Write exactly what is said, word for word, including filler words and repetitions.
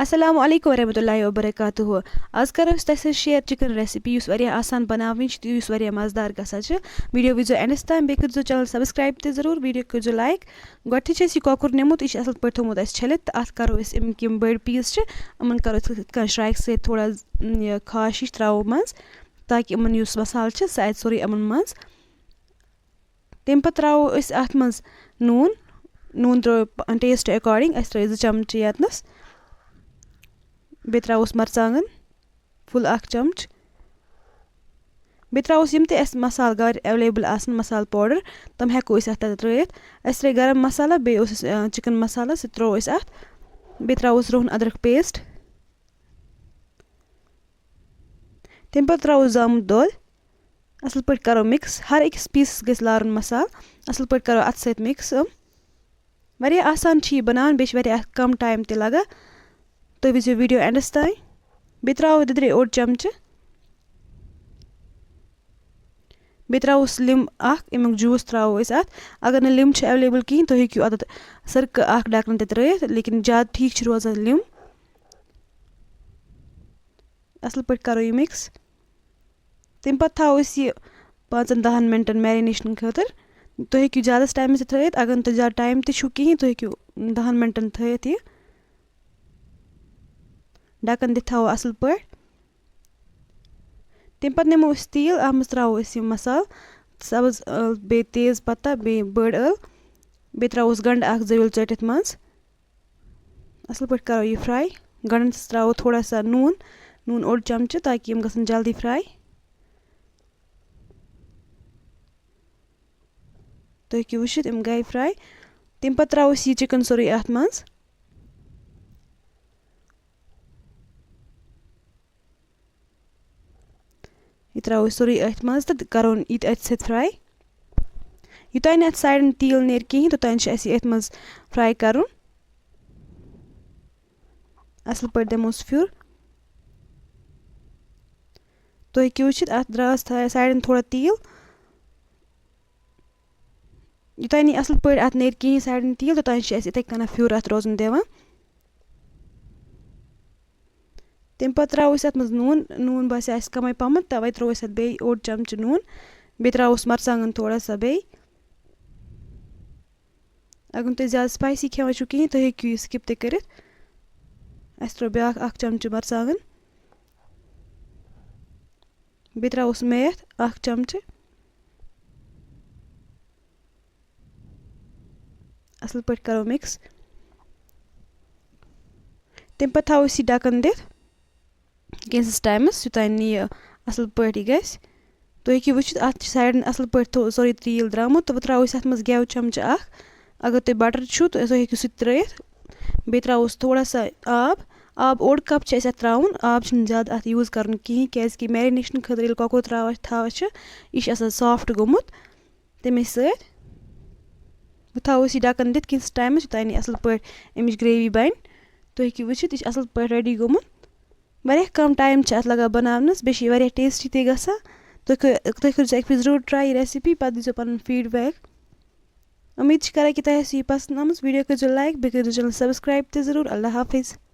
السلام علیکم ورحمۃ اللہ وبرکاتہ۔ آز کرو أسۍ تۄہہِ سۭتۍ شیئر چکن ریسپی، یُس واریاہ آسان بناوٕنۍ چھِ تہٕ یُس واریاہ مزٕدار گژھان چھِ۔ ویڈیو وٕچھزیو اینڈس تام، بیٚیہِ کٔرزیو چینل سبسکرائب تہِ ضروٗر، ویڈیو کٔرزیو لائک۔ گۄڈٕنیتھٕے چھِ اَسہِ یہِ کۄکُر نیومُت، یہِ چھُ اصل پٲٹھۍ تھومُت اَسہِ چھٔلِتھ، تہٕ اَتھ کرو أسۍ اَمِکۍ یِم بٔڑۍ پیٖس چھِ، یِمن کرو أسۍ یِتھ کٔنۍ شرٛاکہِ سۭتۍ تھوڑا، م، یہِ خاش ہِش تراوو منٛز، تاکہِ یِمن یُس مسالہٕ چھُ، سُہ اَژِ سورُے یِمن منٛز۔ تَمہِ پَتہٕ ترٛاوو أسۍ اَتھ منٛز نوٗن۔ نوٗن ترٛٲوِو پ-، ٹیسٹ اکارڈنگ، اَسہِ ترٛٲوِو زٕ چمچہٕ ییٚتنَس۔ بیٚیہِ ترٛاووس مرژٕوانٛگن فُل اکھ چمچہٕ۔ بیٚیہِ ترٛاووس یِم تہِ اَسہِ مسالہٕ گرِ ایویلیبل آسَن، مسالہٕ پاوڈر، تِم ہٮ۪کو أسۍ اَتھ تَتھ ترٛٲوِتھ۔ اَسہِ ترٛٲوۍ گرم مسالہ، بیٚیہِ اوس اَسہِ، آ، چکن مسالہ، سُہ تہِ ترٛوو أسۍ اَتھ۔ بیٚیہِ ترٛاووس رُہن أدرکھ پیسٹ۔ تَمہِ پَتہٕ ترٛاووس زامُت دۄد۔ اَصٕل پٲٹھۍ کَرو مِکٕس۔ ہر أکِس پیٖسَس گژھِ لارُن مصالہٕ۔ اَصٕل پٲٹھۍ کَرو اَتھٕ سۭتۍ مِکٕس یِم۔ واریاہ آسان چھِ یہِ بَناوٕنۍ، بیٚیہِ چھِ واریاہ اَتھ کَم ٹایم تہِ لَگان۔ تُہۍ وٕچھزیو ویٖڈیو اینڈَس تام۔ بیٚیہِ ترٛاوو دِدرے اوٚڑ چَمچہٕ۔ بیٚیہِ ترٛاووس لیٚمب اَکھ، اَمیُک جوٗس ترٛاوو أسۍ اَتھ۔ اگر نہٕ لیٚمب چھُ ایویلیبل کِہیٖنۍ، تُہۍ ہیٚکِو اَتھ سِرکہٕ اَکھ ڈَکَن تہِ ترٛٲیِتھ، لیکِن زیادٕ ٹھیٖک چھُ روزان لیٚمب۔ اَصٕل پٲٹھۍ کَرو یہِ مِکٕس۔ تَمہِ پَتہٕ تھاوو أسۍ یہِ پانٛژَن دَہَن مِنٹَن میرِنیشنہٕ خٲطرٕ۔ تُہۍ ہیٚکِو زیادَس ٹایمَس تہِ تھٲیِتھ، اگر نہٕ تۄہہِ زیادٕ ٹایم تہِ چھُو کِہیٖنۍ، تُہۍ ہیٚکِو دَہَن مِنٹَن تھٲیِتھ یہِ۔ ڈَکَن دِتھ تھاوو اَصٕل پٲٹھۍ۔ تَمہِ پَتہٕ نِمو أسۍ تیٖل، اَتھ منٛز ترٛاوو أسۍ یِم مصالہٕ، سَبٕز ٲلہٕ، بیٚیہِ تیز پَتہ، بیٚیہِ بٔڑ ٲلہٕ، بیٚیہِ ترٛاووس گَنٛڈٕ اَکھ زٲیُل ژٔٹِتھ منٛز۔ اَصٕل پٲٹھۍ کَرو یہِ fry۔ گَنٛڈَن سۭتۍ ترٛاوو تھوڑا سا نوٗن، نوٗن اوٚڑ چَمچہٕ، تاکہِ یِم گژھن جلدی fry۔ تُہۍ ہیٚکِو وٕچھِتھ، یِم گٔے fry۔ تَمہِ پَتہٕ ترٛاوو أسۍ یہِ چِکَن سورُے اَتھ منٛز۔ یہِ ترٛاوو أسۍ سورُے أتھۍ منٛز تہٕ کَرون یہِ تہِ أتھۍ سۭتۍ fry۔ یوٚتام نہٕ اَتھ سایڈَن تیٖل نیرِ کِہیٖنۍ، توٚتام چھُ اَسہِ یہِ أتھۍ منٛز fry کَرُن۔ اَصٕل پٲٹھۍ دِموس پھیُر۔ تُہۍ ہیٚکِو وٕچھِتھ، اَتھ درٛاس تھا-، سایڈَن تھوڑا تیٖل۔ یوٚتام نہٕ اَصٕل پٲٹھۍ اَتھ نیرِ کِہیٖنۍ سایڈَن تیٖل، توٚتام چھِ اَسہِ یِتھَے کٔنۍ پھیُر اَتھ روزُن دِوان۔ تَمہِ پَتہٕ ترٛاوو أسۍ اَتھ منٛز نوٗن۔ نوٗن باسیٛو اَسہِ کَمٕے پَہمَتھ، تَوَے ترٛوو اَسہِ اَتھ بیٚیہِ اوٚڑ چَمچہٕ نوٗن۔ بیٚیہِ ترٛاووس مَرژٕوانٛگَن تھوڑا سا بیٚیہِ۔ اگر نہٕ تُہۍ زیادٕ spicy کھٮ۪وان چھِو کِہیٖنۍ، تُہۍ ہیٚکِو یہِ skip تہِ کٔرِتھ۔ اَسہِ ترٛوو بیٛاکھ اَکھ چَمچہٕ مَرژٕوانٛگَن۔ بیٚیہِ ترٛاووس میتھ اَکھ چَمچہٕ۔ اَصٕل پٲٹھۍ کَرو mix۔ تَمہِ پَتہٕ تھاوو أسۍ یہِ ڈَکَن دِتھ کینٛژَس ٹایمَس، یوٚتام نہٕ یہِ اَصٕل پٲٹھۍ یہِ گژھِ۔ تُہۍ ہیٚکِو وٕچھِتھ، اَتھ چھِ سایڈَن اَصٕل پٲٹھۍ تھو-، سورُے تیٖل درٛامُت، تہٕ وۄنۍ ترٛاوو أسۍ اَتھ منٛز گٮ۪و چَمچہٕ اَکھ۔ اگر تۄہہِ butter چھُو، تہٕ تُہۍ ہیٚکِو سُہ تہِ ترٛٲیِتھ۔ بیٚیہِ ترٛاووس تھوڑا سا آب۔ آب اوٚڑ cup چھِ اَسہِ اَتھ ترٛاوُن۔ آب چھِنہٕ زیادٕ اَتھ use کَرُن کِہیٖنۍ، کیٛازِکہِ marination خٲطرٕ ییٚلہِ کۄکُر ترٛاوان، تھاوان چھِ، یہِ چھِ آسان soft گوٚمُت۔ تَمے سۭتۍ وۄنۍ تھاوو أسۍ یہِ ڈَکَن دِتھ کینٛژَس ٹایمَس، یوٚتام یہِ اَصٕل پٲٹھۍ اَمِچ gravy بَنہِ۔ تُہۍ ہیٚکِو وٕچھِتھ، یہِ چھِ اَصٕل پٲٹھۍ ready گوٚمُت۔ واریاہ کَم ٹایم چھِ اَتھ لَگان بَناونَس، بیٚیہِ چھِ یہِ واریاہ tasty تہِ گژھان۔ تُہۍ کٔ-، تُہۍ کٔرۍزیو اَکہِ پھِرِ ضروٗر try یہِ recipe، پَتہٕ دیٖزیو پَنُن feedback۔ اُمید چھِ کَران کہِ تۄہہِ آسہِ یہِ پَسنٛد آمٕژ۔ Video کٔرۍزیو like، بیٚیہِ کٔرۍزیو channel subscribe تہِ ضروٗر۔ اللہ حافظ۔